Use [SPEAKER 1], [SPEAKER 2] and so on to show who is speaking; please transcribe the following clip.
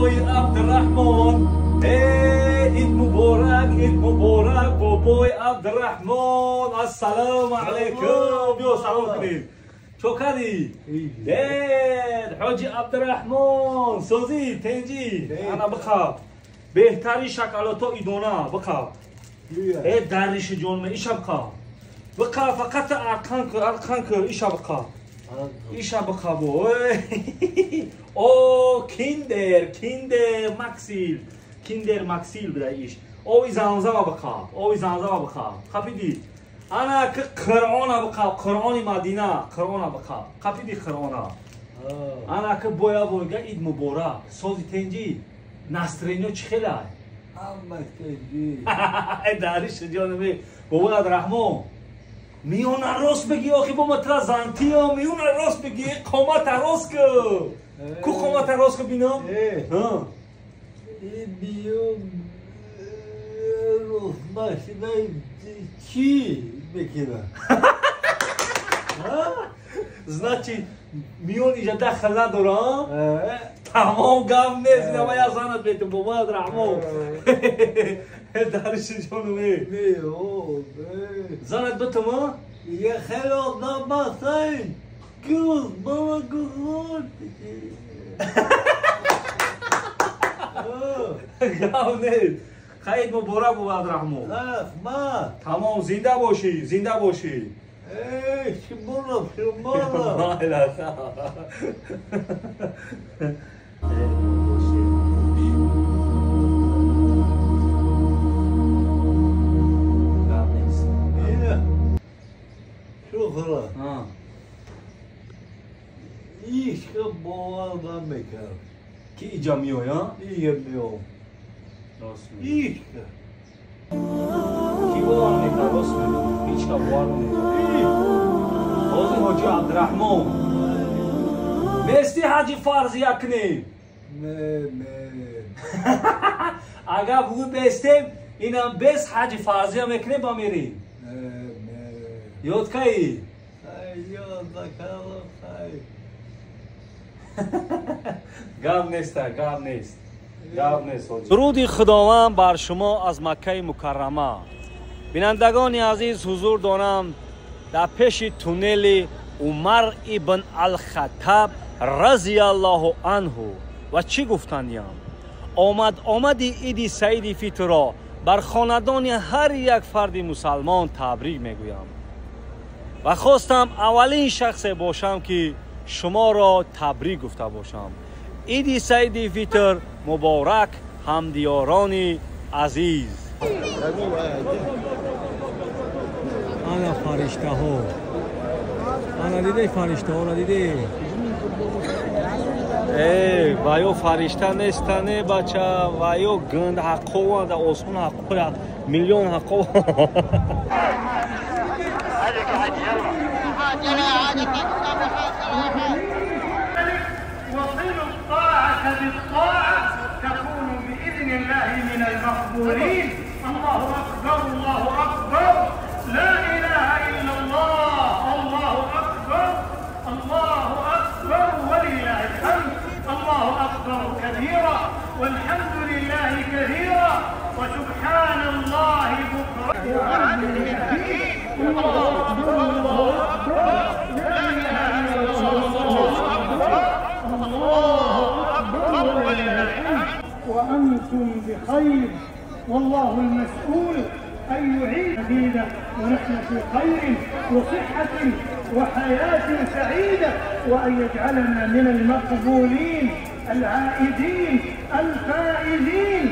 [SPEAKER 1] Бобои Абдурраҳмон. Ид муборак, ид муборак, бобои Абдурраҳмон. Ассалому алайкум. Биё салом кунем. Чо кардӣ? Ҳоҷи Абдурраҳмон, созӣ, тенҷӣ. Ана биқаб. Беҳтарин шоколато идона, биқаб. Дариши ҷонма, иша биқаб. Биқаб, фақат арқан кӯ, арқан кӯ, иша биқаб. Иша биқаб. О, киндер, киндер максил. Киндер максил буда иш. Ови замзама биқаб, ови замзама биқаб. Қапидӣ? Ана ки Қуръона биқаб, Қуръони Мадина, Қуръона биқаб. Қапидӣ Қуръона? Ана ки боя бойга ид муборак. Сози тенҷӣ? Настроение чӣ хелай?
[SPEAKER 2] Ҳама тенҷӣ.
[SPEAKER 1] Дариши ҷонами. Бобои Абдурраҳмон, миёна рост бигӣ, охи бо ма тра зантиям, миёна рост бигӣ, қомата рост кӯ. Ку қомата рост кӯ бинам?
[SPEAKER 2] Ин миён рост машинаи чӣ мекунад?
[SPEAKER 1] Значит, миён иҷа дахл надора? Тамом, гап нест, инама я занат бетум, бобои Абдурраҳмон. Дариши ҷонуме. Занат битум, а?
[SPEAKER 2] Я хеле одам ҳастам. Гуз, баба гузор.
[SPEAKER 1] Гап нест. Хайр, муборак, бобои Абдурраҳмон.
[SPEAKER 2] Раҳмат.
[SPEAKER 1] Тамом, зинда бошӣ, зинда бошӣ.
[SPEAKER 2] Шуморо, шуморо.
[SPEAKER 1] Майла.
[SPEAKER 2] Шухра. Ҳеҷ бовар намекард.
[SPEAKER 1] Ки иҷа меояд, а?
[SPEAKER 2] Иҷа меом.
[SPEAKER 1] Рост мегӯӣ.
[SPEAKER 2] Ҳеҷ
[SPEAKER 1] Ки бовар мекард, рост мегӯӣ. Ҳеҷ ка бовар намекард. Ҳозир ҳоҷи Абдурраҳмон. Нести ҳаҷи фарзия кунем?
[SPEAKER 2] Не, не.
[SPEAKER 1] Агар бугӯ бестем, инам бес ҳаҷи фарзия мекунем, ба мерем.
[SPEAKER 2] Не, не.
[SPEAKER 1] Ёд каӣ?
[SPEAKER 2] Ёд накардам, хай.
[SPEAKER 1] Гап неста, гап нест. Гап нест, ҳоҷи. Дуруди Худованд бар шумо аз Маккаи Мукаррама. Бинандагони азиз, ҳузур дорам дар пеши туннели Умар ибн ал-Хаттаб разияллоҳу анҳу. Ва чӣ гуфтаниям? Омад омади иди Саиди Фитрро бар хонадони ҳар як фарди мусалмон табрик мегӯям. Ва хостам аввалин шахсе бошам, ки шуморо табрик гуфта бошам. Иди Саиди Фитр муборак, ҳамдиёрони азиз. Ана фариштаҳо. Ана диде фариштаҳоро диде? Ва ё фаришта нестане, бача, ва ё ганд ҳаққова дар осмон ҳаққова миллион ҳаққова.
[SPEAKER 3] وصلوا الطاعة بالطاعة تكونوا بإذن الله من المقبولين. الله أكبر، الله أكبر، لا إله إلا الله، الله أكبر، الله أكبر، ولله الحمد، الله أكبر كبيرا، والحمد لله كثيرا، وسبحان الله بكرة. الله أكبر، الله أكبر، لا إله إلا الله، الله أكبر، ولله الحمد. وأنتم بخير، والله المسؤول أن يعيد جديدة ونحن في خير وصحة وحياة سعيدة، وأن يجعلنا من المقبولين العائدين الفائزين.